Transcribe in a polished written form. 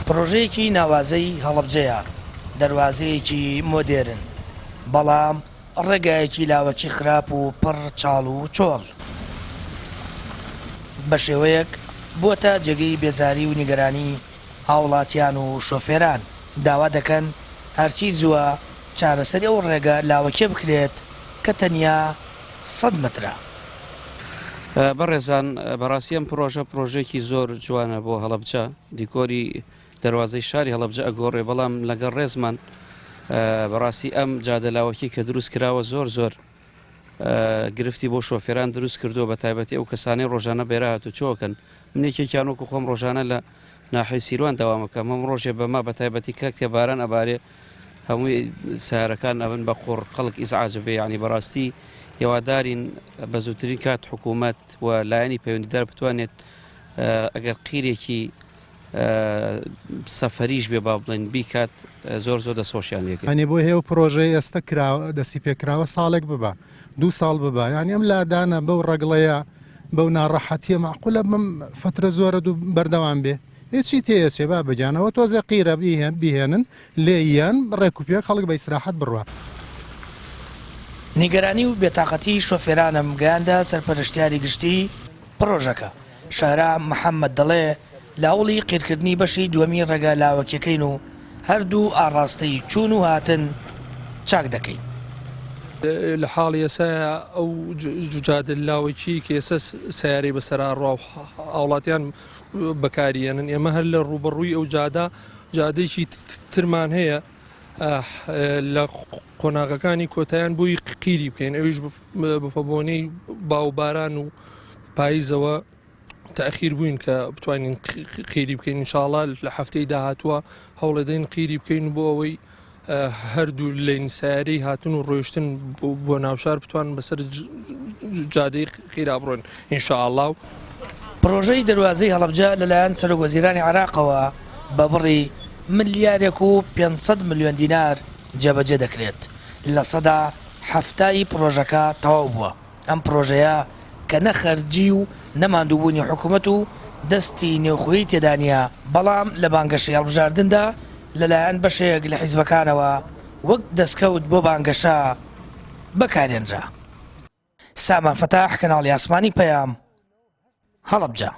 پڕۆژەیەکی ناوازەی هەڵەبجەیە، دەروازەیەکی مۆدێرن، بەڵام ڕێگایەکی لاوەکی خراپ و پڕ چاڵ و چۆڵ. بەشێوەیەک بووەتە جێگەی بێزاری و نیگەرانی هاوڵاتیان و شۆفێران، داوا دەکەن هەرچی زووە چارەسەری ئەو ڕێگە لاوەکیە بکرێت کە تەنیا سەد مەترە. بەڕێزان بەڕاستی ئەم پڕۆژە پڕۆژەیەکی زۆر جوانە بۆ هەڵەبجە دیکۆری دەروازەی شاری هەڵەبجە ئەگۆڕێ بەڵام لەگەڵ ڕێزمان بەڕاستی ئەم جادە لاوەکی کە دروست کراوە زۆر زۆر گرفتی بۆ شۆفێران دروست کردووە بە تایبەتی ئەو کەسانەی ڕۆژانە بێرە هاتوچۆکەن من یەکێکیان وەکو خۆم ڕۆژانە لە ناحی سیروان دەوامەکەم هەم ڕۆژێ بەما بە تایبەتی کە کە باران ئەبارێ هەمووی سەیارەکان ئەبن بە قوڕ خەڵک ئیزعاج بێ یانی بەڕاستی هیوادارین بە زووترین کات حکوومەت و لایەنی پەیوەندیدار بتوانێت ئەگەر قیرێکی سەفەریش بێ با بڵێن بیکات زۆر زۆر دەستخۆشیان لێکەین. یانی بۆ هێو پرۆژەی ئێستە کراوە دەستی پێکراوە ساڵێک ببا دوو ساڵ ببا یانی ئەم لادانە بەو ڕەگڵەیە بەو ناڕەحەتیە مەعقولە بەم فەترە زۆرە دوو بەردەوام بێ ئێ چی تێیەچێ بابە گیان ئەوە تۆزێ قیرە بیهێنن لێییان ڕێک و پێک خەڵک بە ئیسراحەت بڕوا. نیگەرانی و بێتاقەتی شۆفێرانم گەیاندە سەرپەرشتیاری گشتی پڕۆژەکە، شەهرام محەمەد دەڵێ، لە هەوڵی قیرکردنی بەشی دووەمی ڕێگە لاوەکیەکەین و هەردوو ئاڕاستەی چوون و هاتن چاک دەکەین. لە حاڵی ئێسایا ئەو جادە لاوەکیەی کە ئێستا سەیارەی بەسەرا ئەڕوا و هاوڵاتیان بەکاری ئێنن ئێمە هەر لە ڕووبەڕووی ئەو جادە جادەیەکی ترمان هەیە لە قۆناغەکانی کۆتایان بۆی قیری بکەین ئەویش بە بۆنەی باوباران و پاییزەوە تاخیر بووین کە بتوانین قیری بکەین انشاءڵە لە هەفتەی داهاتووە هەوڵێدەین قیری بکەین بۆ ئەوەی هەردوو لەین سیارەی هاتن و ڕۆیشتن بۆ ناوشار بتوان بەسەر جادەی خیرا بڕۆن ان شاء اللە. پڕۆژەی دەروازەی هەڵەبجە لەلایەن سەرۆکوەزیرانی عێراقەوە بە بڕی ملیارێک و 500 ملیۆن دینار جێبەجێ دەکرێت، 70% ی پڕۆژەکە تەواو بووە. ئەم پڕۆژەیە کە نە خەرجی و نە ماندووبوونی حکومەت و دەستی نێوخۆیی تێدا نییە، بەڵام لە بانگەشەی هەڵبژاردندا لەلایەن بەشێک لە حیزبەکانەوە وەک دەستکەوت بۆ بانگەشە بەکارهێنرا. سامان فەتاح، کەناڵی ئاسمانی پەیام، هەڵەبجە.